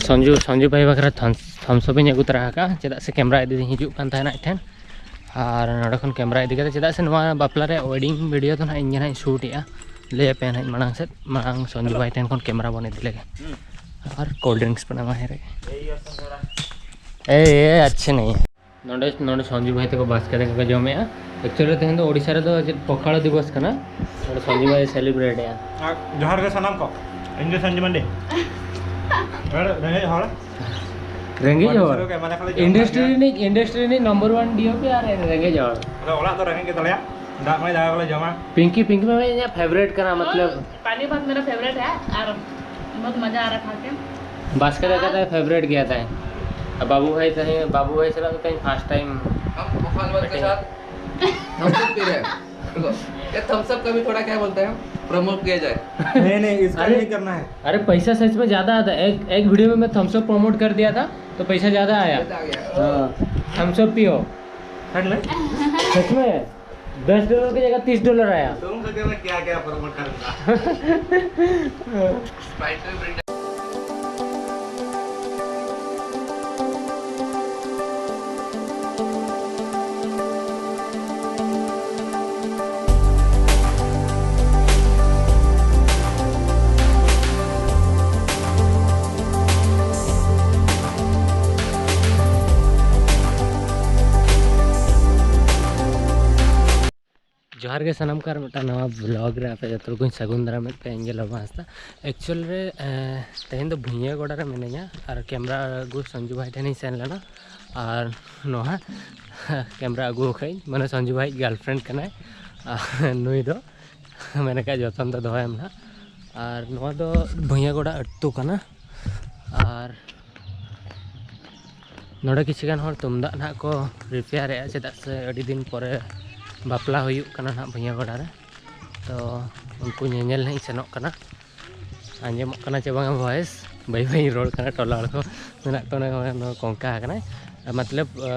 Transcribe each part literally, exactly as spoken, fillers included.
ᱥᱚᱧᱡᱩ, ᱥᱚᱧᱡᱩ ᱵᱷᱟᱭ ᱵᱟᱠᱷᱨᱟ thumbs up ᱤᱧ ᱟᱹᱜᱩ ᱛᱚᱨᱟ ᱟᱠᱟᱫᱼᱟ, ᱪᱮᱫᱟᱜ ᱥᱮ ᱠᱮᱢᱨᱟ ᱤᱫᱤ ᱫᱚᱧ ᱦᱤᱡᱩᱜ ᱠᱟᱱ ᱛᱟᱦᱮᱱᱟ ᱟᱡ ᱴᱷᱮᱱ᱾ ᱟᱨ ᱱᱚᱰᱮ ᱠᱷᱚᱱ ᱠᱮᱢᱨᱟ ᱤᱫᱤ ᱠᱟᱛᱮ, ᱪᱮᱫᱟᱜ ᱥᱮ ᱱᱚᱣᱟ ᱵᱟᱯᱞᱟ ᱨᱮ ᱣᱮᱰᱤᱝ ᱵᱷᱤᱰᱤᱭᱳ ᱫᱚ ᱱᱟᱦᱟᱜ ᱤᱧ ᱜᱮ ᱱᱟᱦᱟᱜ ᱤᱧ ᱥᱩᱴ ᱮᱜᱼᱟ᱾ ᱞᱟᱹᱭ ᱟᱯᱮ ᱱᱟᱦᱟᱜ ᱢᱟᱲᱟᱝ ᱥᱮᱫ, ᱢᱟᱲᱟᱝ ᱥᱚᱧᱡᱩ ᱵᱷᱟᱭ ᱴᱷᱮᱱ ᱠᱷᱚᱱ ᱠᱮᱢᱨᱟ ᱵᱚᱱ ᱤᱫᱤ ᱞᱮᱜᱮ᱾ ᱟᱨ ᱠᱳᱞᱰ ᱰᱨᱤᱝᱠᱥ ᱯᱮ ᱮᱢᱟ ᱦᱮᱸ ᱨᱮ᱾ ᱮᱭ, ᱮᱭ, ᱟᱪᱪᱷᱟ ᱱᱟᱦᱤ᱾ ᱱᱚᱰᱮ, ᱱᱚᱰᱮ ᱥᱚᱧᱡᱩ ᱵᱷᱟᱭ ᱛᱟᱠᱚ ᱵᱟᱥᱠᱮ ᱫᱟᱠᱟ ᱠᱚ ᱡᱚᱢᱮᱜᱼᱟ᱾ ᱮᱠᱪᱩᱭᱟᱞᱤ ᱛᱮᱦᱮᱧ ᱫᱚ ᱳᱰᱤᱥᱟ ᱨᱮᱫᱚ ᱪᱮᱫ ᱯᱚᱠᱷᱟᱲᱟ ᱫᱤᱵᱚᱥ ᱠᱟᱱᱟ, ᱱᱚᱰᱮ ᱥᱚᱧᱡᱩ ᱵᱷᱟᱭ ᱥᱮᱞᱤᱵᱨᱮᱴ ᱮᱜᱼᱟ᱾ ᱟᱨ ᱡᱚᱦᱟᱨ ᱜᱮ ᱥᱟᱱᱟᱢ ᱠᱚ, ᱤᱧ ᱜᱮ ᱥᱚᱧᱡᱩ ᱢᱟᱱᱰᱤ᱾ ᱟᱨ ᱨᱮᱸᱜᱮᱡ ᱦᱚᱲ᱾ ᱨᱮᱸᱜᱮᱡ ᱦᱚᱲ᱾ ᱥᱩᱨ ᱨᱮ ᱮᱢᱟ ᱞᱮᱠᱷᱟᱱ ᱞᱮ ᱡᱚᱢ ᱤᱱᱰᱟᱥᱴᱨᱤ ᱜᱮᱭᱟ᱾ ᱨᱤᱱᱤᱡ, ᱤᱱᱰᱟᱥᱴᱨᱤ ᱨᱤᱱᱤᱡ ᱱᱚᱢᱵᱚᱨ ᱣᱟᱱ ᱰᱤ ᱳ ᱯᱤ ᱟᱨ ᱨᱮᱸᱜᱮᱡ ᱦᱚᱲ᱾ ᱟᱫᱚ ᱚᱲᱟᱜ ᱫᱚ ᱨᱮᱸᱜᱮᱡ ᱜᱮ ᱛᱟᱞᱮᱭᱟ, ᱫᱟᱜ ᱢᱟᱹᱭ ᱫᱟᱠᱟ ᱠᱚᱞᱮ ᱡᱚᱢᱟ᱾ ᱯᱤᱝᱠᱤ, ᱯᱤᱝᱠᱤ ᱢᱟ ᱤᱧᱟᱹᱜ ᱯᱷᱮᱵᱟᱨᱮᱴ ᱠᱟᱱᱟ, ᱢᱚᱛᱞᱚᱵ᱾ पानी भात मेरा फेवरेट है और बहुत मजा आ रहा खा के। ᱵᱟᱥᱠᱮ ᱫᱟᱠᱟ ᱛᱟᱭ ᱯᱷᱮᱵᱟᱨᱮᱴ ᱜᱮᱭᱟ ᱛᱟᱭ᱾ ᱟᱨ ᱵᱟᱵᱩ ᱵᱷᱟᱭ ᱛᱟᱦᱮᱸ, ᱵᱟᱵᱩ ᱵᱷᱟᱭ ᱥᱟᱞᱟᱜ ᱫᱚ ᱛᱮᱦᱮᱧ ᱯᱷᱟᱥᱴ ᱴᱟᱭᱤᱢ᱾ हम मोहन के साथ थम्स अप पी रहे हैं। रुको, ये थम्स अप का भी थोड़ा क्या बोलते हैं, प्रमोट किया जाए। नहीं, नहीं, इसका अरे, नहीं करना है। अरे, पैसा सच में ज्यादा आता है। एक, एक वीडियो में मैं थम्स अप प्रमोट कर दिया था, तो पैसा ज्यादा आया। ये तो आ गया। हाँ, थम्स अप पियो। हट ले। सच में, दस डॉलर की जगह तीस डॉलर आया। तुम लोग में क्या क्या प्रमोट करूंगा। स्प्राइट में ᱡᱚᱦᱟᱨ ᱜᱮ ᱥᱟᱱᱟᱢ ᱠᱚ, ᱟᱨ ᱢᱤᱫᱴᱟᱝ ᱱᱟᱣᱟ ᱵᱞᱚᱜ ᱨᱮ ᱟᱯᱮ ᱡᱚᱛᱚ ᱠᱚᱧ ᱥᱟᱹᱜᱩᱱ ᱫᱟᱨᱟᱢᱮᱫ ᱯᱮᱭᱟ᱾ ᱤᱧ ᱜᱮ ᱞᱚᱵᱟ ᱦᱟᱸᱥᱫᱟ᱾ ᱮᱠᱪᱩᱭᱟᱞ ᱨᱮ, ᱮᱸ, ᱛᱮᱦᱮᱧ ᱫᱚ ᱵᱷᱩᱭᱟᱹ ᱜᱚᱰᱟ ᱨᱮ ᱢᱤᱱᱟᱹᱧᱟ ᱟᱨ ᱠᱮᱢᱨᱟ ᱟᱹᱜᱩ ᱥᱚᱧᱡᱩ ᱵᱷᱟᱭ ᱴᱷᱮᱱᱤᱧ ᱥᱮᱱ ᱞᱮᱱᱟ᱾ ᱟᱨ ᱱᱚᱣᱟ ᱠᱮᱢᱨᱟ ᱟᱹᱜᱩ ᱟᱠᱟᱫᱟᱹᱧ, ᱢᱟᱱᱮ ᱥᱚᱧᱡᱩ ᱵᱷᱟᱭ ᱜᱟᱨᱞᱯᱷᱨᱮᱱᱰ ᱠᱟᱱᱟᱭ᱾ ᱟᱨ ᱱᱩᱭ ᱫᱚ ᱢᱮᱱ ᱟᱠᱟᱫ ᱡᱚᱛᱚᱱ ᱫᱚ ᱫᱚᱦᱚᱭᱟᱢ ᱱᱟᱦᱟᱜ᱾ ᱟᱨ ᱱᱚᱣᱟ ᱫᱚ ᱵᱷᱩᱭᱟᱹ ᱜᱚᱰᱟ ᱟᱹᱛᱩ ᱠᱟᱱᱟ᱾ ᱟᱨ ᱱᱚᱰᱮ ᱠᱤᱪᱷᱩ ᱜᱟᱱ ᱦᱚᱲ ᱛᱩᱢᱫᱟᱜ ᱱᱟᱦᱟᱜ ᱠᱚ ᱨᱤᱯᱮᱭᱟᱨᱮᱜᱼᱟ, ᱪᱮᱫᱟᱜ ᱥᱮ ᱟᱹᱰᱤ ᱫᱤᱱ ᱯᱚᱨᱮ ᱵᱟᱯᱞᱟ ᱦᱩᱭᱩᱜ ᱠᱟᱱᱟ ᱱᱟᱦᱟᱜ ᱵᱷᱩᱭᱟᱹ ᱜᱚᱰᱟ ᱨᱮ᱾ ᱛᱚ ᱩᱱᱠᱩ ᱧᱮᱧᱮᱞ ᱦᱟᱸᱜ ᱤᱧ ᱥᱮᱱᱚᱜ ᱠᱟᱱᱟ᱾ ᱟᱸᱡᱚᱢᱚᱜ ᱠᱟᱱᱟ ᱪᱮ ᱵᱟᱝᱟ voice? ᱵᱟᱹᱭ ᱵᱟᱹᱭ ᱨᱚᱲ ᱠᱟᱱᱟ, ᱴᱚᱞᱟ ᱦᱚᱲ ᱠᱚ ᱢᱮᱱᱟᱜ ᱠᱚᱣᱟ, ᱱᱚᱣᱟ ᱠᱚᱝᱠᱟ ᱟᱠᱟᱱᱟᱭ᱾ ᱢᱚᱛᱞᱚᱵ, ᱟ,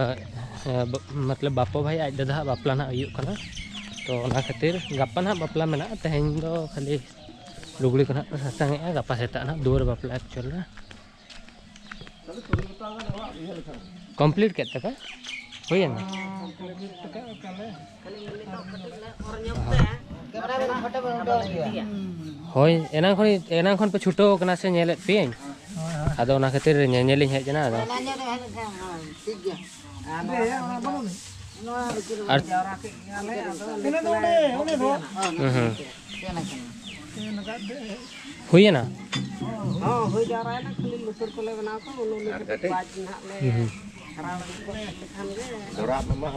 ᱟ, ᱵᱟ-, ᱢᱚᱛᱞᱚᱵ ᱵᱟᱯᱚ ᱵᱷᱟᱭ ᱟᱡ ᱫᱟᱫᱟ ᱦᱟᱸᱜ ᱵᱟᱯᱞᱟ ᱱᱟᱦᱟᱜ ᱦᱩᱭᱩᱜ ᱠᱟᱱᱟ᱾ ᱛᱚ ᱚᱱᱟ ᱠᱷᱟᱹᱛᱤᱨ ᱜᱟᱯᱟ ᱱᱟᱦᱟᱜ ᱵᱟᱯᱞᱟ ᱢᱮᱱᱟᱜᱼᱟ, ᱛᱮᱦᱮᱧ ᱫᱚ ᱠᱷᱟᱹᱞᱤ ᱞᱩᱜᱽᱲᱤ ᱠᱚ ᱱᱟᱦᱟᱜ ᱠᱚ ᱥᱟᱥᱟᱝ ᱮᱜᱼᱟ, ᱜᱟᱯᱟ ᱥᱮᱛᱟᱜ ᱱᱟᱦᱟᱜ ᱫᱩᱣᱟᱹᱨ ᱵᱟᱯᱞᱟ actual ᱨᱮ᱾ Complete ᱠᱮᱫ ᱛᱮᱯᱮ? ᱦᱩᱭᱮᱱᱟ? ᱦᱳᱭ, ᱮᱱᱟᱝ ᱠᱷᱚᱱ, ᱮᱱᱟᱝ ᱠᱷᱚᱱ ᱯᱮ ᱪᱷᱩᱴᱟᱹᱣ ᱠᱟᱱᱟ ᱥᱮ, ᱧᱮᱞᱮᱫ ᱯᱮᱭᱟᱹᱧ᱾ ᱟᱫᱚ ᱚᱱᱟ ᱠᱷᱟᱹᱛᱤᱨ ᱧᱮᱧᱮᱞᱤᱧ ᱦᱮᱡ ᱮᱱᱟ᱾ ᱟᱫᱚ ᱟᱨ ᱦᱩᱸ, ᱦᱩᱸ᱾ ᱦᱩᱭᱮᱱᱟ? ᱦᱚᱸ, ᱦᱩᱭ ᱡᱟᱣᱨᱟᱭᱮᱱᱟ, ᱠᱷᱟᱹᱞᱤ ᱞᱩᱛᱩᱨ ᱠᱚᱞᱮ ᱵᱮᱱᱟᱣ ᱠᱟᱜ, ᱩᱱᱟᱹᱜ ᱞᱩᱛᱩᱨ ᱠᱚ ᱯᱟᱸᱪ ᱱᱟᱦᱟᱜ ᱞᱮ ᱦᱩᱸ, ᱦᱩᱸ᱾ ᱦᱟᱨᱟ ᱞᱟᱹᱜᱤᱫ ᱠᱚ ᱞᱮᱠᱷᱟᱱ ᱜᱮ᱾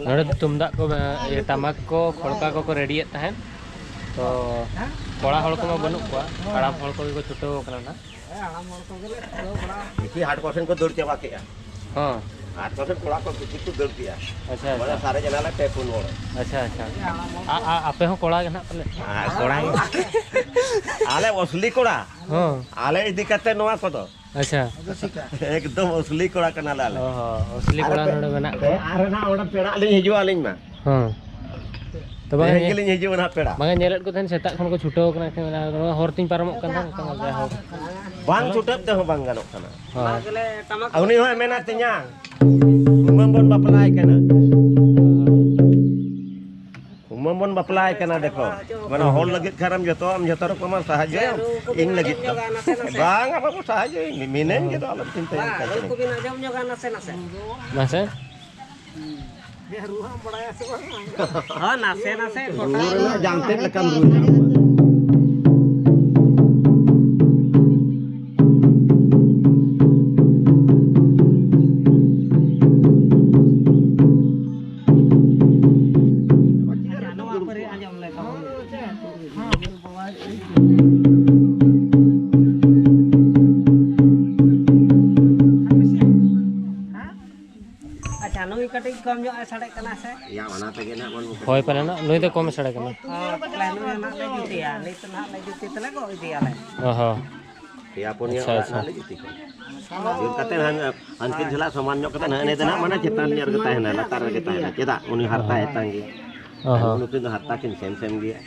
ᱱᱚᱰᱮ ᱫᱚ ᱛᱩᱢᱫᱟᱜ ᱠᱚ, ᱤᱭᱟᱹ, ᱴᱟᱢᱟᱠ ᱠᱚ, ᱠᱷᱚᱲᱠᱟ ᱠᱚᱠᱚ ᱨᱮᱰᱤᱭᱮᱫ ᱛᱟᱦᱮᱸᱫ᱾ ᱛᱚ ᱠᱚᱲᱟ ᱦᱚᱲ ᱠᱚᱢᱟ ᱵᱟᱹᱱᱩᱜ ᱠᱚᱣᱟ, ᱦᱟᱲᱟᱢ ᱦᱚᱲ ᱠᱚᱜᱮ ᱠᱚ ᱪᱷᱩᱴᱟᱹᱣ ᱠᱟᱱᱟ ᱱᱟᱜ᱾ ᱵᱮᱥᱤ ᱦᱟᱴ ᱯᱟᱨᱥᱮᱱᱴ ᱠᱚ ᱫᱟᱹᱲ ᱪᱟᱵᱟ ᱠᱮᱜᱼᱟ᱾ ᱦᱚᱸ᱾ ᱦᱟᱴ ᱯᱟᱨᱥᱮᱱᱴ ᱠᱚᱲᱟ ᱠᱚ ᱵᱮᱥᱤ ᱠᱚ ᱫᱟᱹᱲ ᱠᱮᱜᱼᱟ᱾ ᱟᱪᱪᱷᱟ, ᱢᱟᱱᱮ ᱟᱪᱪᱷᱟ᱾ ᱥᱟᱨᱮᱡ ᱮᱱᱟᱞᱮ ᱯᱮ ᱯᱩᱱ ᱦᱚᱲ᱾ ᱟᱪᱪᱷᱟ, ᱟᱪᱪᱷᱟ᱾ ᱟ-, ᱟ-, ᱟᱯᱮ ᱦᱚᱸ ᱠᱚᱲᱟ ᱜᱮ ᱱᱟᱜ ᱯᱟᱞᱮ? ᱟᱨ ᱠᱚᱲᱟ ᱜᱮ᱾ ᱟᱞᱮ ᱚᱥᱞᱤ ᱠᱚᱲᱟ᱾ ᱦᱚᱸ᱾ ᱟᱞᱮ ᱤᱫᱤ ᱠᱟᱛᱮ ᱱᱚᱣᱟ ᱠᱚᱫᱚ᱾ ᱟᱪᱪᱷᱟ᱾ ᱮᱠᱫᱚᱢ ᱚᱥᱞᱤ ᱠᱚᱲᱟ ᱠᱟᱱᱟᱞᱮ ᱟᱞᱮ᱾ ᱚ ᱦᱚᱸ, ᱚᱥᱞᱤ ᱟᱨ ᱠᱚᱲᱟ ᱯᱮ-, ᱱᱚᱰᱮ ᱢᱮᱱᱟᱜ ᱯᱮ ᱠᱚᱣᱟ᱾ ᱟᱨ ᱱᱟᱜ ᱚᱸᱰᱮ ᱯᱮᱲᱟᱜ ᱞᱤᱧ ᱦᱤᱡᱩᱜᱼᱟ ᱟᱹᱞᱤᱧ ᱢᱟ᱾ ᱦᱚᱸ᱾ ᱛᱚ ᱵᱟᱝ ᱛᱮᱦᱮᱧ ᱧᱮ-, ᱜᱮᱞᱤᱧ ᱦᱤᱡᱩᱜᱼᱟ ᱱᱟᱜ ᱯᱮᱲᱟ᱾ ᱵᱟᱝ ᱧᱮᱞᱮᱫ ᱠᱚ ᱛᱟᱦᱮᱱ, ᱥᱮᱛᱟᱜ ᱠᱷᱚᱱ ᱠᱚ ᱪᱷᱩᱴᱟᱹᱣ ᱠᱟᱱᱟ, ᱮᱱᱠᱷᱟᱱ ᱱᱚᱣᱟ ᱦᱚᱨ ᱛᱤᱧ ᱯᱟᱨᱚᱢᱚᱜ ᱠᱟᱱ ᱛᱟᱦᱮᱸ, ᱮᱱᱠᱷᱟᱱ ᱡᱟᱭᱦᱳᱠ᱾ ᱵᱟᱝ ᱪᱷᱩᱴᱟᱹᱣ ᱛᱮᱦᱚᱸ ᱵᱟᱝ ᱜᱟᱱᱚᱜ ᱠᱟᱱᱟ᱾ ᱦᱳᱭ᱾ ᱩᱱᱤ ᱦᱚᱸᱭ ᱢᱮᱱᱟ ᱛᱤᱧᱟ, ᱠᱩᱢᱟᱹᱝ ᱵᱚᱱ ᱵᱟᱯᱞᱟᱭ ᱠᱟᱱᱟ᱾ ᱠᱩᱢᱟᱹᱝ ᱵᱚᱱ ᱵᱟᱯᱞᱟᱭ ᱠᱟᱱᱟ, ᱫᱮᱠᱷᱚ᱾ ᱢᱟᱱᱮ ᱦᱚᱲ ᱞᱟᱹᱜᱤᱫ ᱠᱷᱟᱱᱮᱢ ᱡᱚᱛᱚᱣᱟᱜ ᱮᱢ, ᱡᱚᱛᱚ ᱨᱚᱠᱚᱢᱟᱜ ᱥᱟᱦᱟᱡᱽᱡᱚᱭᱟᱢ, ᱤᱧ ᱞᱟᱹᱜᱤᱫ ᱫᱚ᱾ ᱵᱟᱝ, ᱵᱟᱵᱩ, ᱥᱟᱦᱟᱡᱽᱡᱚᱭᱟᱹᱧ, ᱢᱤᱱᱟᱹᱧ ᱜᱮᱫᱚ, ᱟᱞᱚᱢ ᱪᱤᱱᱛᱟᱹᱭᱟ ᱚᱱᱠᱟ ᱫᱚ᱾ ᱢᱟᱥᱮ᱾ ᱦᱚᱸ, ᱱᱟᱥᱮ, ᱱᱟᱥᱮ, ᱨᱩ ᱨᱮᱱᱟᱜ ᱡᱟᱝ ᱛᱮᱫ ᱞᱮᱠᱟᱢ ᱨᱩ ᱧᱟᱢᱟ᱾ ᱟᱪᱪᱷᱟ, ᱱᱚᱣᱟ ᱯᱟᱹᱨᱤ ᱟᱸᱡᱚᱢ ᱞᱮ ᱛᱟᱵᱚᱱ᱾ ᱟᱪᱪᱷᱟ, ᱱᱩᱭ ᱠᱟᱹᱴᱤᱡ ᱠᱚᱢ ᱧᱚᱜ ᱮ ᱥᱟᱰᱮᱜ ᱠᱟᱱᱟ ᱥᱮ? ᱭᱟ, ᱚᱱᱟ ᱛᱮᱜᱮ ᱱᱟᱜ ᱵᱚᱱ ᱦᱳᱭ, ᱯᱟᱞᱮᱱᱚᱜ ᱱᱩᱭ ᱫᱚ ᱠᱚᱢᱮ ᱥᱟᱰᱮ ᱠᱟᱱᱟ᱾ ᱦᱚᱸ, ᱛᱟᱦᱞᱮ ᱱᱩᱭ ᱦᱚᱸ ᱱᱟᱜ ᱞᱮ ᱡᱩᱛᱮᱭᱟ, ᱱᱤᱛ ᱱᱟᱜ ᱞᱮ ᱡᱩᱛᱮ ᱛᱮᱞᱮ ᱜᱚᱜ ᱤᱫᱤᱭᱟᱞᱮ᱾ ᱚ ᱦᱚᱸ᱾ ᱯᱮᱭᱟ ᱯᱩᱱᱭᱟᱹ ᱟᱪᱪᱷᱟ, ᱚᱲᱟᱜ ᱟᱪᱪᱷᱟ᱾ ᱱᱟᱜ ᱞᱮ ᱡᱩᱛᱮ ᱠᱚᱣᱟ᱾ ᱡᱩᱛ ᱠᱟᱛᱮ ᱦᱟᱱ-, ᱦᱟᱱᱠᱤᱱ ᱡᱷᱚᱞᱟ ᱥᱚᱢᱟᱱ ᱧᱚᱜ ᱠᱟᱛᱮ ᱱᱟᱜ ᱮᱱᱮ ᱫᱚ ᱱᱟᱜ ᱢᱟᱱᱮ ᱪᱮᱛᱟᱱ ᱧᱚᱜ ᱨᱮᱜᱮ ᱛᱟᱦᱮᱱᱟ, ᱞᱟᱛᱟᱨ ᱨᱮᱜᱮ ᱛᱟᱦᱮᱱᱟ᱾ ᱪᱮᱫᱟᱜ? ᱩᱱᱤ ᱦᱟᱨᱛᱟ ᱚ ᱦᱚᱸ᱾ ᱮᱛᱟᱝ ᱜᱮ᱾ ᱚ ᱦᱚᱸ᱾ ᱱᱩᱠᱤᱱ ᱫᱚ ᱦᱟᱨᱛᱟ ᱠᱤᱱ ᱥᱮᱢ ᱥᱮᱢ ᱜᱮᱭᱟ᱾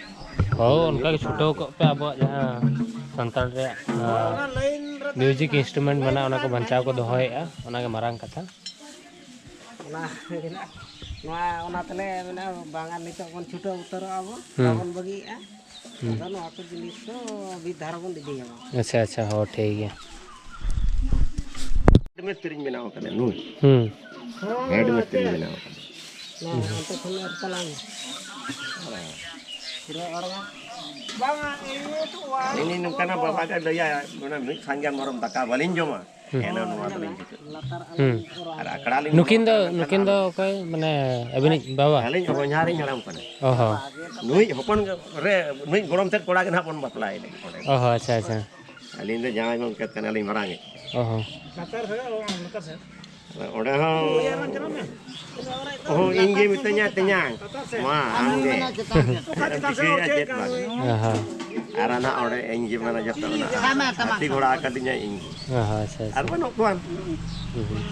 ᱦᱳᱭ, ᱚᱱᱠᱟ ᱜᱮ ᱪᱷᱩᱴᱟᱹᱣ ᱠᱚᱜ ᱯᱮ, ᱟᱵᱚᱣᱟᱜ ᱡᱟᱦᱟᱸ ᱥᱟᱱᱛᱟᱲ ᱨᱮᱭᱟᱜ, ᱟᱸ, music instrument ᱢᱮᱱᱟᱜᱼᱟ, ᱚᱱᱟ ᱠᱚ ᱵᱟᱧᱪᱟᱣ ᱠᱚ ᱫᱚᱦᱚᱭᱮᱫᱼᱟ, ᱚᱱᱟ ᱜᱮ ᱢᱟᱨᱟᱝ ᱠᱟᱛᱷᱟ᱾ ᱚᱱᱟ ᱜᱮ ᱱᱟᱜ ᱱᱚᱣᱟ, ᱚᱱᱟ ᱛᱮᱞᱮ ᱢᱮᱱᱟ, ᱵᱟᱝᱟ, ᱱᱤᱛᱚᱜ ᱵᱚᱱ ᱪᱷᱩᱴᱟᱹᱣ ᱩᱛᱟᱹᱨᱚᱜᱼᱟ ᱵᱚᱱ, ᱦᱩᱸ᱾ ᱵᱟᱵᱚᱱ ᱵᱟᱹᱜᱤᱭᱟᱜᱼᱟ᱾ ᱦᱩᱸ᱾ ᱟᱫᱚ ᱱᱚᱣᱟ ᱠᱚ ᱡᱤᱱᱤᱥ ᱫᱚ ᱵᱤᱨ ᱫᱷᱟᱨᱮ ᱵᱚᱱ ᱤᱫᱤᱭᱟ ᱵᱚᱱ᱾ ᱟᱪᱪᱷᱟ, ᱟᱪᱪᱷᱟ, ᱦᱚᱸ, ᱴᱷᱤᱠ ᱜᱮᱭᱟ᱾ ᱦᱮᱰ ᱢᱤᱥᱛᱨᱤᱧ ᱵᱮᱱᱟᱣ ᱠᱟᱫᱟ ᱱᱩᱭ᱾ ᱦᱩᱸ᱾ ᱦᱮᱰ ᱢᱤᱥᱛᱨᱤᱧ ᱵᱮᱱᱟᱣ ᱠᱟᱫᱟ᱾ ᱱᱚᱣᱟ ᱚᱱᱛᱮ ᱠᱷᱚᱱ ᱟᱨ ᱛᱟᱞᱟᱝ᱾ ᱯᱩᱨᱟᱹ ᱚᱲ ᱢᱟ᱾ ᱵᱟᱝᱟ, ᱤᱭᱟᱹ ᱫᱚ ᱵᱟᱝ᱾ ᱤᱧ ᱱᱚᱝᱠᱟᱱᱟᱜ ᱵᱟᱵᱟ ᱜᱮ ᱞᱟᱹᱭᱟ, ᱚᱱᱟ ᱢᱤᱫ ᱥᱟᱝᱜᱮ ᱢᱮᱨᱚᱢ ᱫᱟᱠᱟ ᱵᱟᱹᱞᱤᱧ ᱡᱚᱢᱟ᱾ ᱦᱩᱸ᱾ ᱮᱱᱟ ᱱᱚᱣᱟ ᱫᱚᱞᱤᱧ ᱡᱩᱛᱟ᱾ ᱦᱩᱸ᱾ ᱟᱨ ᱟᱠᱷᱲᱟ ᱞᱤᱧ ᱱᱩᱠᱤᱱ ᱫᱚ, ᱵᱚᱞᱚ ᱞᱮᱱᱠᱷᱟᱱ ᱱᱩᱠᱤᱱ ᱫᱚ ᱟᱨ ᱚᱠᱚᱭ? ᱢᱟᱱᱮ ᱟᱹᱵᱤᱱᱤᱡ ᱵᱟᱵᱟ? ᱟᱹᱞᱤᱧ ᱦᱚᱧᱦᱟᱨᱤᱧ ᱦᱟᱲᱟᱢ ᱠᱟᱱᱟ᱾ ᱚ ᱦᱚᱸ᱾ ᱱᱩᱭ ᱦᱚᱯᱚᱱ ᱨᱮ, ᱱᱩᱭ ᱜᱚᱲᱚᱢ ᱛᱮᱫ ᱠᱚᱲᱟ ᱜᱮ ᱱᱟᱦᱟᱜ ᱵᱚᱱ ᱵᱟᱯᱞᱟᱭᱮ ᱞᱟᱹᱜᱤᱫ ᱚᱸᱰᱮ᱾ ᱚ ᱦᱚᱸ, ᱟᱪᱪᱷᱟ, ᱟᱪᱪᱷᱟ᱾ ᱟᱹᱞᱤᱧ ᱫᱚ ᱡᱟᱶᱟᱭ ᱜᱚᱢᱠᱮ ᱠᱟᱱᱟᱞᱤᱧ ᱢᱟᱨᱟᱝ ᱤᱡ᱾ ᱚ ᱦᱚᱸ᱾ ᱞᱟᱛᱟᱨ ᱥᱮᱫ, ᱚ, ᱞᱟᱛᱟᱨ ᱥᱮᱫ᱾ ᱚᱸᱰᱮ ᱦᱚᱸ, ᱤᱭᱟᱹ ᱨᱮᱱᱟᱜ ᱪᱟᱞᱟᱜ ᱢᱮ᱾ ᱚᱦᱚᱸ, ᱤᱧ ᱜᱮ ᱢᱤᱛᱟᱹᱧᱟ ᱛᱮᱧᱟᱝ, ᱢᱟ ᱟᱢ ᱜᱮ᱾ ᱚᱠᱟ ᱪᱮᱛᱟᱱ ᱥᱮᱫ ᱚᱠᱚᱭ ᱪᱮᱫ ᱪᱮᱫ ᱵᱟᱝ᱾ ᱚ ᱦᱚᱸ᱾ ᱟᱨ ᱱᱟᱜ ᱚᱸᱰᱮ ᱤᱧ ᱜᱮ ᱢᱟᱱᱮ ᱡᱚᱛᱚ ᱚᱱᱟ ᱦᱟᱹᱛᱤ ᱜᱷᱚᱲᱟ ᱟᱠᱟᱫᱤᱧᱟ ᱤᱧ ᱜᱮ᱾ ᱚ ᱦᱚᱸ, ᱟᱪᱪᱷᱟ, ᱟᱨ ᱟᱪᱪᱷᱟ᱾ ᱵᱟᱹᱱᱩᱜ ᱠᱚᱣᱟ᱾ ᱦᱩᱸ, ᱦᱩᱸ᱾